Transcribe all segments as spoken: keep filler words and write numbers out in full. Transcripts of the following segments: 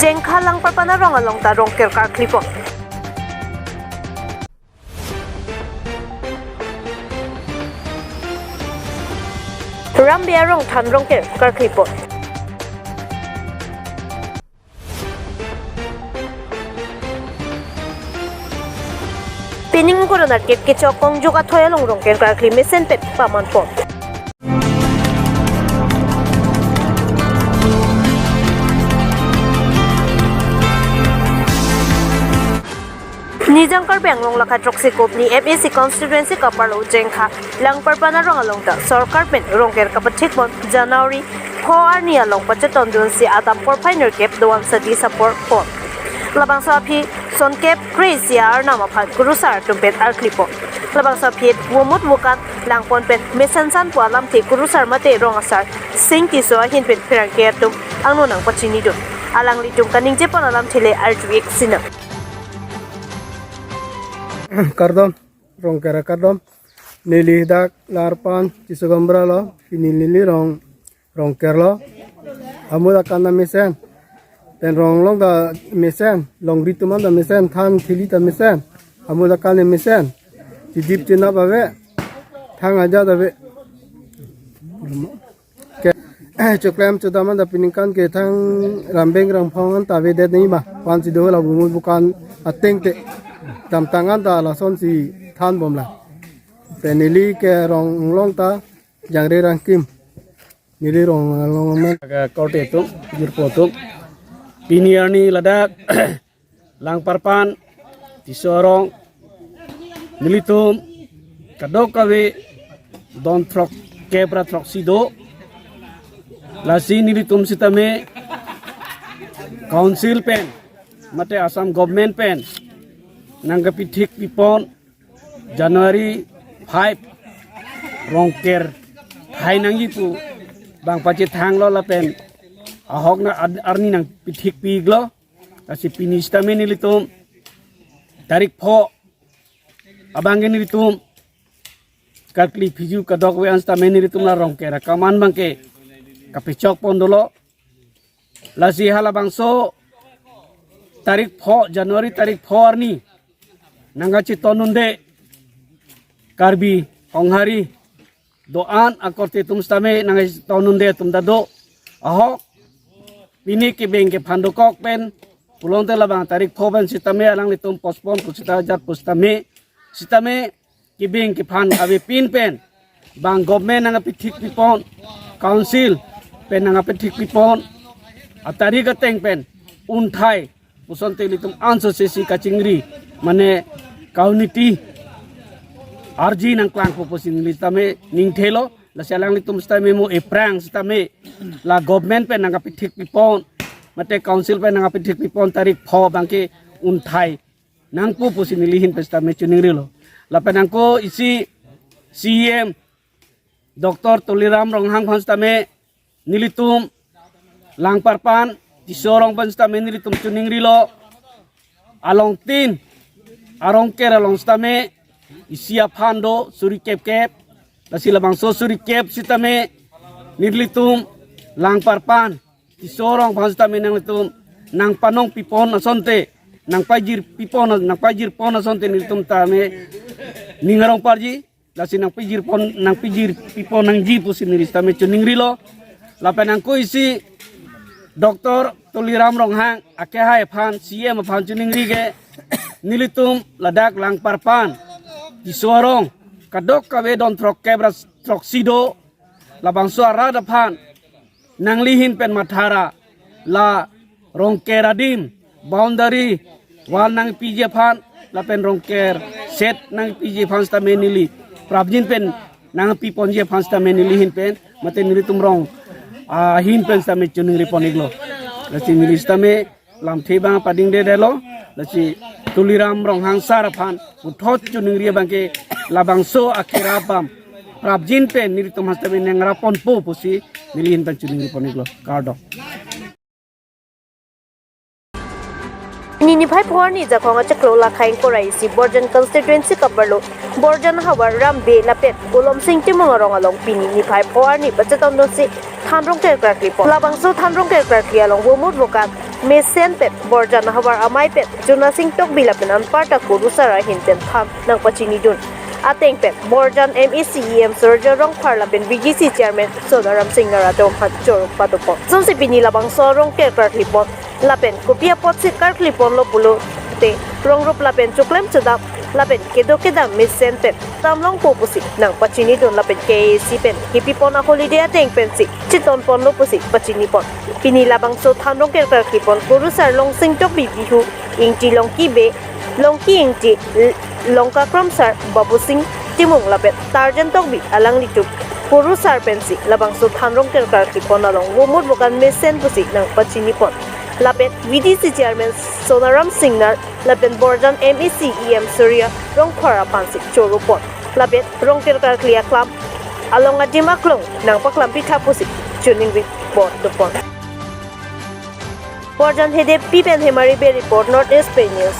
Jengkha Langparpan arong along ta Rongker karkli pon. Rambe arong than Rongker karkli pon. Pining ingkoi ra nerkep kechok Kongjok Athoi along Rongker karkli mesen pen paman pon. Nijang Karbi Anglong lakha throksi kopni M A C constituency kaparlo Jengkha Langparpan arong along ta sorkar pen Rongker kapathik pon January pho arni along pachetondunsi adap porphai nerkep do-an sadi sapor pon. Labangso aphi sonkep kre-isi arnam aphan kurusar atum pen arkli pon. Labangso aphi vomut vokan langpon pen mesensan pu alamthe kurusar mate rong asar Sing Tisso ahin pen pherangke atum angno nangpachinidun. Alanglitum kaningje pon alamthe le arju-ik sinang. Kardom, Rongker kardom. Neli dak Langparpan Tisso Gaonbura lo, pini neli rong Rongker lo. Amul akan ta mesen. Pen rong along ta mesen, longri atum an ta mesen, than thili ta mesen. Amul akan ta mesen. Chidip chinap ave. Thang ajat ave. Ke, choklem chodam an ta peningkan ke thang rambeng rangphong an ta avedet nangji ma. Pansi do la vomut vokan ateng te. Damtang an ta lasonsi than bom la. Pen neli ke rong along ta jangre rangkim. Neli rong along amen. Aga korte atum, jirpo atum. Pini arni ladak Langparpan, Tisso arong, nelitum kadokave don throkkep ra throksi do. Lasi nelitum sitame council pen mate Assam government pen nangkapithik pipon January five Rongker thai nangji pu bang pachethanglo lapen ahok na ad-, arni nangpithik pi-iklo. Lasi pini sitame nelitum tarik pho abang ke nelitum karkli phiju kadokave an sitame nelitum la Rongker akam an bang ke kapechok pon dolo. Lasi halabangso tarik pho, January tarik pho arni nangkachetonunde Karbi Honghari do-an akorte atum sitame nangkachetonunde atum ta do. Ahok pini kebeng kephan dokok pen pulote labang tarik pho pen sitame alanglitum postpone pu sita ajat pu sitame, sitame kebeng kephan avepin pen bang government nangkapithik pipon, council pen nangkapithik pipon atarik ateng pen unthai pusonte ilitum anso sesi kachingri mane kauniti arji nangklangpo pusi neli sitame ningthelo. Lasi alanglitum sitame mo eprang sitame la government pen nangkapithik pipon mate council pen nangkapithik pipon tarik pho bang ke unthai nangpo pusi neli ahin pen sitame choningrilo. Lapen angko isi C E M Doctor Tuliram Ronghang aphan sitame nelitum Langparpan Tisso arong aphan sitame nelitum choningrilo. Along tin a-Rongker along sitame isi aphan do suri kep kep. Lasi labangso suri kep sitame nelitum Langparpan Tisso arong aphan sitame nanglitum nangpanong pipon asonte, nangpajir pipon, nangpajir pon asonte nelitum tame ning arong parji. Lasi nangpijir pon, nangpijir pipon nangji pusi neli sitame choningrilo. Lapen angko isi Doctor Tuliram Ronghang akehai aphan, C E M aphan choningri ke nelitum ladak Langparpan Tisso arong kadokave don throkkep ra throksi do. Labangso arat aphan nangli ahin pen mathara la Rongker adim boundary wall nangpiji aphan lapen Rongker set nangpiji aphan sitame neli prapjin pen nangpiponji aphan sitame neli ahin pen mate nelitum rong ahin pen sitame choningri pon-iklo. Lasi neli sitame lamthe bang padingdedetlo. Lasi Tuliram Ronghang sar aphan puthot choningri abang ke labangso akerap bang prapjin pen nelitum aphan sitame nangrap ponpo pusi neli ahin pen choningri pon-iklo. Kardom. Pini niphai pho arni Jakhong achiklo lakha ingkoi ra isi Borjan constituency kaparlo Borjan havar Rambe lapen Kolomsing Timung arong along pini niphai pho arni pachetondunsi than Rongker karkli pon. Labangso than Rongker karkli along vomut vokan mesen pen Borjan ahavar amei pen Jonasing Tokbi lapen anparta kurusar ahin pen than nangpachinidun ateng pen Borjan M A C E M Surjya Rongphar lapen V D C Chairman Sonaram Singnar atum aphan choro padopon. Lasonsi pini labangso arong karkli pon lapen kopi apotsi karkli ponlo pulote rongrup lapen choklem chodam lapen kedo kedam mesen pen dam longpo pusi nangpachinidun lapen K A A C pen kepipon a-holiday ateng pensi cheton ponlo pusi pachinipon. Pini labangso than arong karkli pon kurusar Longsing Tokbi, Bihu Ingti, Longki Bey, Longki Ingti, Longka Kromsar, Babusing Timung lapen Tarjan Tokbi alanglitum kurusar pensi labangso than arong karkli pon along vomut vokan mesen pusi nangpachinipon. Lapen V D C Chairman Sonaram Singnar lapen Borjan M A C E M Surjya Rongphar aphansi choro pon. Lapen arong karkli aklam along adim aklong nangpaklam pitha pusi choningri padopon. Borjan Hedepi pen Hemari Bey report, North East Pei News.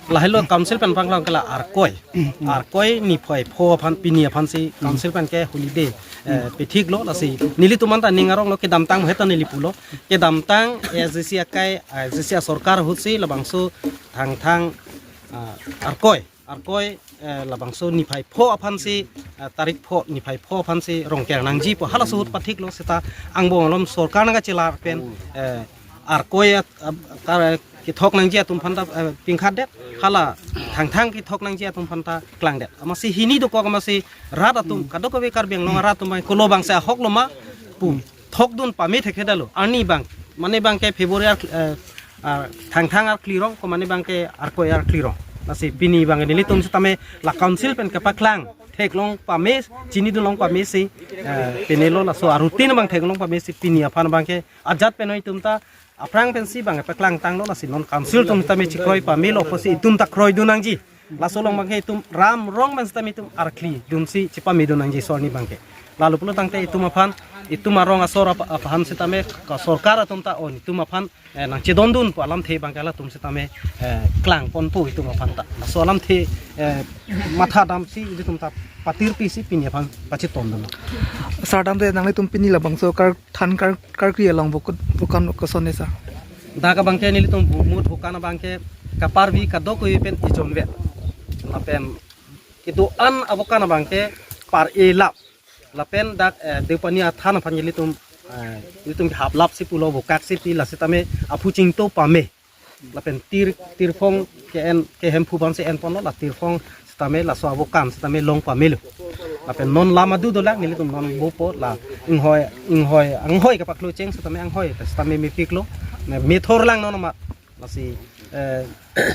Lahelo council pen panglang kela Arkoi. Arkoi niphai pho aphan, pini aphansi council pen ke holiday, eh, pethiklo, lasi nelitum anta ning aronglo, kedamtang heta neli pulo. Kedamtang A S D C akai, A S D C asorkar ahutsi labangso Thangthang, ah, Arkoi, Arkoi, eh, labangso niphai pho aphansi, eh, tarik pho, niphai pho aphansi arong kernangji pu halaso ahut pathiklo, seta angbong alom sorkar nangkachelar pen, eh, Arkoi at-, ab-, kar-, kethok nangji atum aphanta, eh, pingkhatdet, hala Thangthang kethok nangji atum aphanta klangdet. Amatsi hini dokok amatsi rat atum, kadokave Karbi Anglong arat atum abang kolo abangsi ahok loma pu thokdun pame thekthedetlo. Arni abang, mane abangke February, eh, ah, Thangthang arkli rong, ko mane abangke Arkoi arkli rong. Lasi pini abangke nelitum sitame la council pen kepaklang theklong pame, chinidunlong pamesi, eh, penelo, laso a-routine abang theklong pamesi pini aphan abangke ajat pen itum ta aphrang pensi abang paklangtanglo, lasi non council atum tame chekroi pamelo pusi itum ta kroidun nangji. Laso along abangke itum ram rong pen sitame itum arkli dunsi chepamedun nangji asorni abangke. Lalu pulo tangte itum aphan, itum arong asor ap-, aphan sitame ka sorkar atum ta on itum aphan, eh, nangchedondun pu alamthe abangke latum sitame, eh, klangponpo itum aphanta. Laso alamthe, eh, matha damsi itum ta patirpisi pini aphan pachetondun. Sar damde, nanglitum pini labangso kar than kar karkli along vokut vokan koson esa. Dak abangke nelitum vomut vokan abangke kaparvi kadokave pen ejonvet. Lapen kedo-an avokan abangke par-e lap. Lapen dak, eh, Deopani athan aphan nelitum, eh, nelitum haplapsi pulo, vokaksi pi, lasitame aphu chingto pame. Lapen tir, tirphong ke-en, kehemphu aphansi enponlo, la tirphong sitame laso avokan sitame long pamelo. Lapen non lam adu dolang, nelitum non vopo, la inghoi, inghoi, anghoi kapaklo cheng sitame anghoi ta sitame mepiklo. Me, methor lang non amat. Lasi, eh,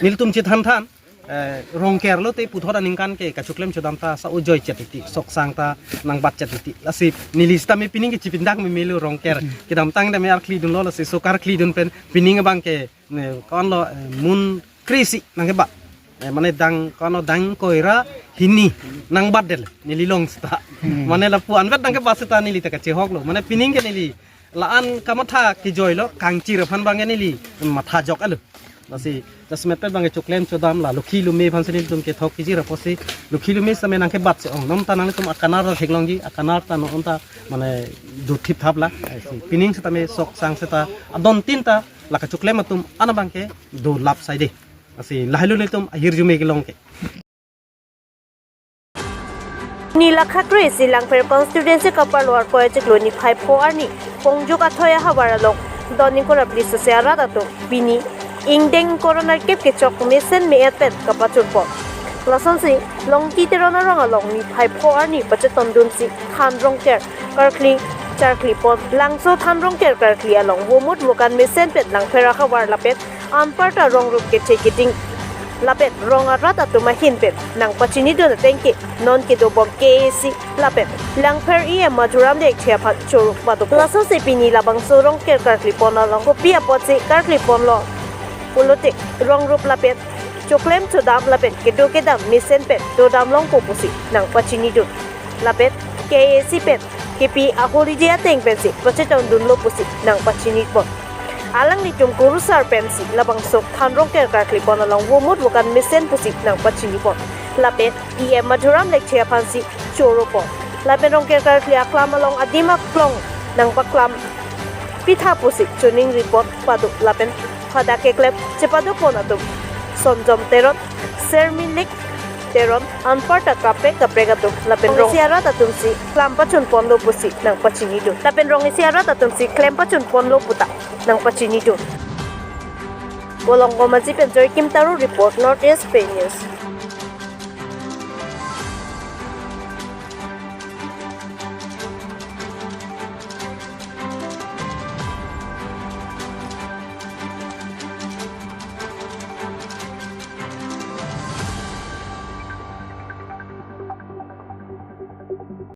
nelitum chethanthan, eh, arong kerlo te puthot aningkan ke kachoklem chodam ta sa ujoi chet titi, sok sang ta nangbat chet titi. Lasi neli sitame pining ke chipindang memelo arong ker. Kedamtang tame arkli dunlo, lasi sok arkli dun pen pining abangke ne, konlo, eh, mun kre-isi nangkebat. Eh, mane dang, konlo dang ingkoi ra hini nangbatdetlo neli long seta. Hmm. Mane lapu anvet nangkebat seta neli ta kachehoklo. Mane pining ke neli la-an kamatha kejoilo, kangchir aphan abangke neli matha joklo. Lasi, jasemet pen abangke choklem chodam la lokhi lome aphansi nelitum kethok kejir apotsi lokhi lome sitame nangkebatsi ong. Non ta nangtum akanar ta theklongji, akanar ta non ta mane dothip thaplang. Lasi, pining sitame sok sang seta adon tin ta la kachoklem atum an abangke dolap saide. Lasi lahelo nelitum ahirjume kelong ke. Ni lakha kre-isi Langpher constituency kaparlo Arkoi achiklo niphai pho arni Pongjuk Athoi ahavar along don ingkoi ra phli sose arat atum pini ingdeng ingkoi ra nerkep kechok mesen me-et pen kapachunpon. Lasonsi Longki Teron arong along niphai pho arni pachetondunsi than arong ker karkli charkli pon. Labangso than arong ker karkli along vomut vokan mesen pen Langpher ahavar lapen anparta rongrup kethe keding lapen rong arat atum ahin pen nangpachinidun ateng ke non kedobom K A A C lapen Langpher E M Madhuram Lekthe aphan choro padopon. Lasonsi pini labangso arong ker karkli pon along kopi apotsi karkli ponlo pulote rongrup lapen choklem chodam lapen kedo kedam mesen pen dodam longpo pusi nangpachinidun. Lapen K A A C pen kepi a-holiday ateng pensi pachetondunlo pusi nangpachinipon. Alanglitum kurusar pensi labangso than arong ker karkli pon along vomut vokan mesen pusi nangpachinipon. Lapen E M Madhuram Lekthe aphansi choro pon. Lapen arong ker karkli aklam along adim aklong nangpaklam pitha pusi choningri pon pado lapen hadak keklem chepado pon atum Sonjom Teron, Sermilik Teron, anparta kaprek kaprek atum lapen rong isi arat atum si klem pachun ponlo pusi nangpachini do. Lapen rong isi arat atum si klem pachun ponlo puta nangpachini do. Bolong Gomaji pen Joykim Taro report, North East Pei News.